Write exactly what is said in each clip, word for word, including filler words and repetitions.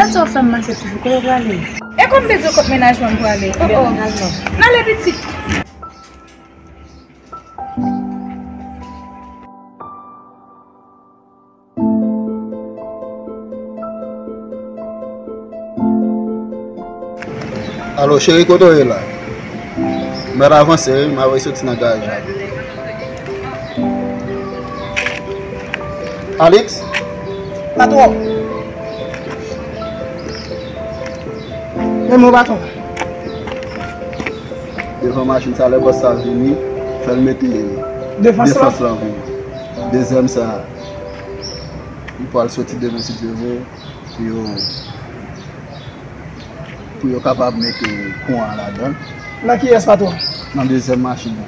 Sa w fè m mache toujou, kote w prale? E kòm te di w kot mennaj mwen m prale. Oh, oh. N ale pitit. Alo, cheri, kote w ye la? M mèt avanse, wi, m ap soti nan garaj la. Alex? Patwon. Men mwen, patwon. Devan machin sa, lè bòs sa vini, fè l mete defans lan pou mwen. Dezyèm sa, li pral soti devan si Dye vle, pou yo, pou yo kapab mete kouran ladan l. Nan kiyès, patwon? Nan dezyèm machin nan.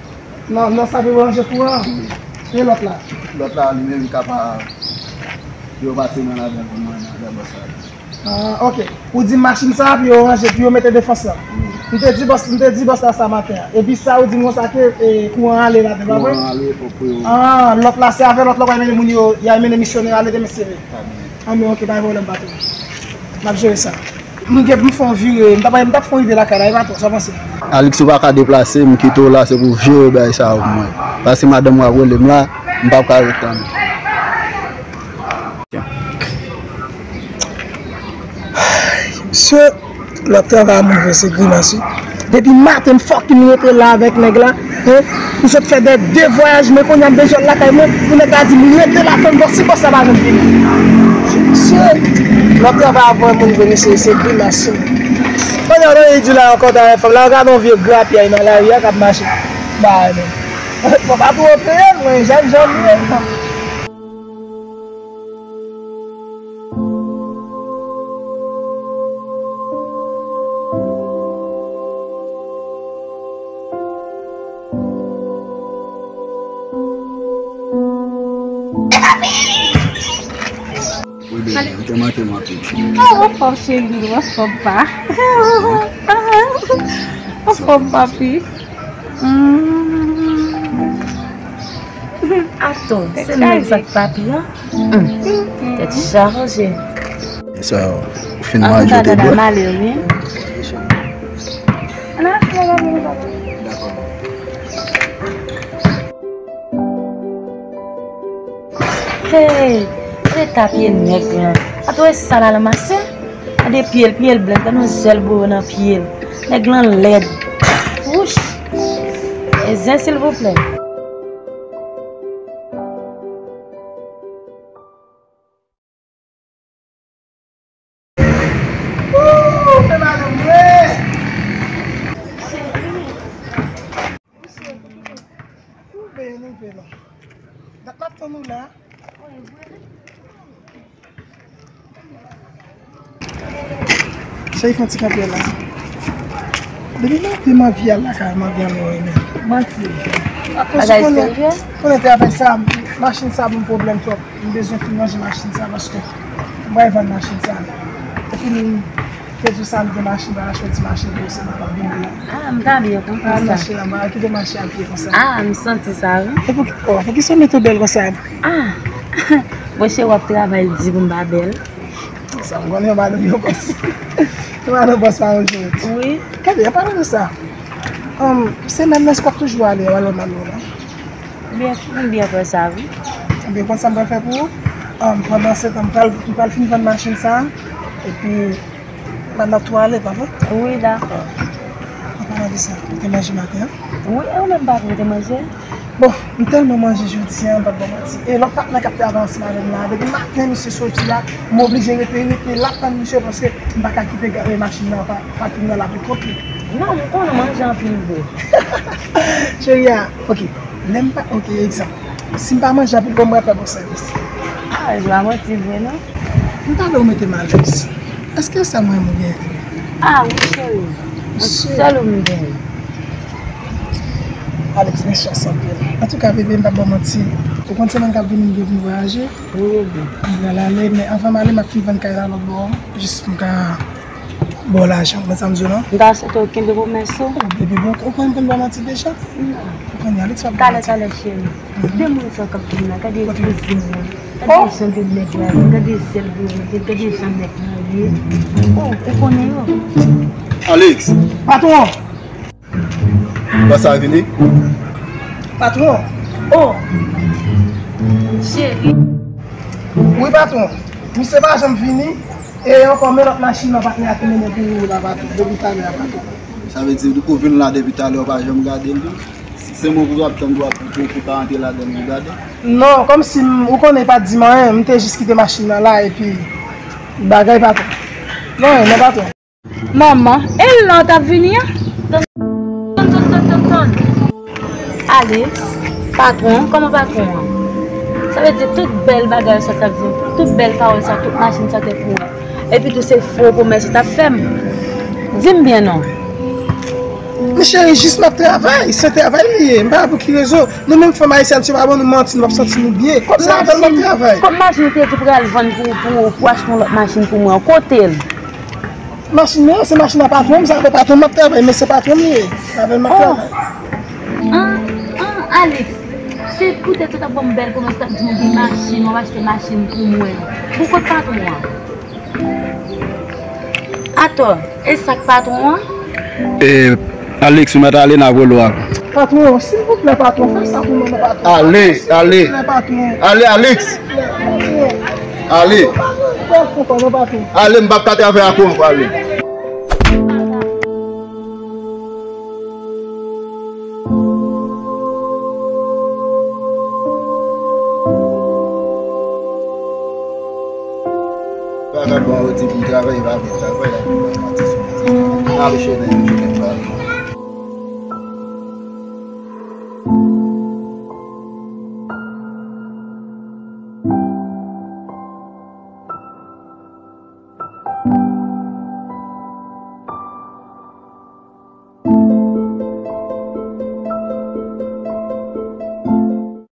Nan, nan sa ki ranje kouran an? Wi. E lòt la? Lòt la, li menm, li kapab, yo pase nan ladan l pou mwen, nan lè bòs la vini. Ah, ok. Ou di machin sa pou yo ranje, pou yo mete defans lan. M te di bòs, m te di bòs la sa maten an. Epi sa ou di m konsa ke, e, kouran ale ladan, pa vre? Kouran ale, fòk pou yo. Ah, lòt la, se avè lòt la, y a mennen moun yo, y a mennen misyonè ale demen sere. Amen. Amen, ok, pa gen pwoblèm, patwon. M ap jere sa. M gen pou m fè yon vire, m t ap, m t ap fè yon rive lakay la, e patwon, sa w panse? Alex, ou pa ka deplase, m kite w la, se pou w jere bagay sa yo pou mwen. Paske madanm w ap rele m la, m p ap ka ret tann ou. Mesye, lòt travay a moun vre se grimas, wi. Depi maten, m fucking rete la avèk nèg la, hein? M sot fè de, de vwayaj, men kounye a m bezwen l lakay mwen, pou nèg la di m rete la tann bòs, si bòs la pa janm vini. Mesye, lòt travay a moun vre, mesye, se grimas, wi. Kounye a, tande li di la ankò, ta fè m la, gade yon vye grapyay nan lari a k ap mache. Ba, men. Fò pa twò peye l, mwen, jèn jan m ye. Wi, baby, ou te manke m anpil. Oh, anfòm, cheri, anfòm, pa. Anfòm, papi. Mm. Ato, se menm sa k papi an? Mm. Tèt chaje. Sa, ou fin manje, ou te bwè? An tou ka, dada, m ale, wi. Dakò. Hey, gade eta pye nèg lan. Ato, e sa l al ranmase? Gade pye l, pye l blèt, gade yon sèl bowo nan pye l. Nèg lan lèd. Wouch. E zen, silvouplè. Ooh, fè mal, wi. Ou byen, nou byen, non. Dat m ap tann ou la. Cheri, fè yon ti kanpe la. Depi maten, m anvi al lakay, m anvi al wè Renmen. Manti. Akoz ou konnen, konnen te avèk sa, machin sa ban m pwoblèm twòp. M bezwen fin ranje machin sa paske m pral vann machin sa. Epi m te di w sa, m gen machin, m pral achte yon ti machin pou ou, se nan pa vini la. Ah, m ta byen kontan sa. Ah, non, cheri, m pa kite mache a pye konsa. Ah, m santi sa, wi. E pou, oh, poukisa w mete w bèl konsa? Ah, bon, cheri, w ap travay di pou m pa bèl. Sa m konnen, yon madanm yon bòs. Yon madanm bòs pa yon jwèt. Wi. Gade, an palan de sa, um, semèn nan, èske w ap toujou ale, w al wè Malo la? Byen, m byen kwè sa, wi. Ebyen, konn sa m pral fè pou ou? Um, pandan se tan, m pral, m pral fin vann machin sa, epi m ap tou ale, pa vre? Wi, dakò. An palan de sa, ou te manje maten an? Wi, e ou menm, papa, ou te manje? Bon, m tèlman manje jodi a, m p ap ba w manti. E lòt patnè k ap travay ansanm avè m la, depi maten misye soti a, m oblije rete, rete la tann misye paske m pa ka kite gare machin nan pa, pa tounen la pou kont li. Non, m konnen w manje anpil vre. Cheri a, ok, lè m pa, ok, egzanp. Si m pa manje anpil, kòman m pral fè bon sèvis? Ah, ou pa manti vre, non? M ta vle w mete m alèz. Èske sèl mwen ou gen? Ah, wi, cheri. Yon sèl ou m gen. Alex gen chans anpil. Antouka, bebe, m p ap ba w manti. Ou konn semèn k ap vini, m gen pou m vwayaje. Wi, bebe. M pral ale, men anvan m ale, m ap fin vann kay la lòt bò. Jis pou m ka ba w lajan. Ou konn sa m di w, non? M ta swete w kenbe pwomès ou. Oh, bebe, bon, ou konn m konn ba w manti deja? Non. Ou konn Alex p ap ba w manti. Talè, talè, cheri. De moun sa k ap vin la, gade kouzin nan, gade jan de nèg la ye, gade sèl bourèt, gade jan nèg la ye. Oh, ou konnen yo. Alex, Patwon, bòs la vini? Patwon. Oh, cheri. Wi patwon. Misye pa janm vini. E ankò men lòt machin nan patnè a ki mennen pou ou la patwon. Depi talè a patwon. Sa vle di ou vin la depi talè ou pa janm gade l tou? Si se mwen pou w ap tann pou pou pou ka antre ladan l pou gade? Non, kòmsi m- ou konnen pa di m anyen, m te jis kite machin nan la epi bagay patwon. Non, non patwon. Manman, e lan t ap vini an? Tonton, tonton, tonton. Alex, patwon, kòman patwon an? Sa vle di tout bèl bagay sa t ap di, tout bèl pawòl sa, tout machin sa te pou ou. Epi tou se fo pwomès ou t ap fè m. Di m byen non. Men cheri, jis m ap travay, se travay m ye, m pa wè pou ki rezon. Nou menm fanm ayisyèn, si yo pa ban nou manti, nou p ap santi nou byen. Se apèl m ap travay. Kòb machin ou te di pral vann pou, pou, pou achte yon lòt machin pou mwen, kote l? Machin nan, se machin a patwon m, sa fè patwon m ap travay, men se patwon m li ye. Avè l m ap Oh. Travay. An, an, Alex, se poutèt ou t ap ban m bèl pwomès, t ap di m ou gen machin, w ap achte machin pou mwen. Pou kot patwon an? Atò, e sa k patwon an? E, Alex, ou mèt ale, n a volo a. Patwon, silvouplè patwon, fè sa pou mwen non patwon. Ale, ale. Silvouplè patwon. Ale, Alex. Silvouplè patwon. Ale. Patwon, patwon, patwon. Ale, m p ap ka travay ak ou ankò, ale. Vagabon yo di pou travay, pa vle travay, la pou mwen manti sou mwen. Ale, cheri.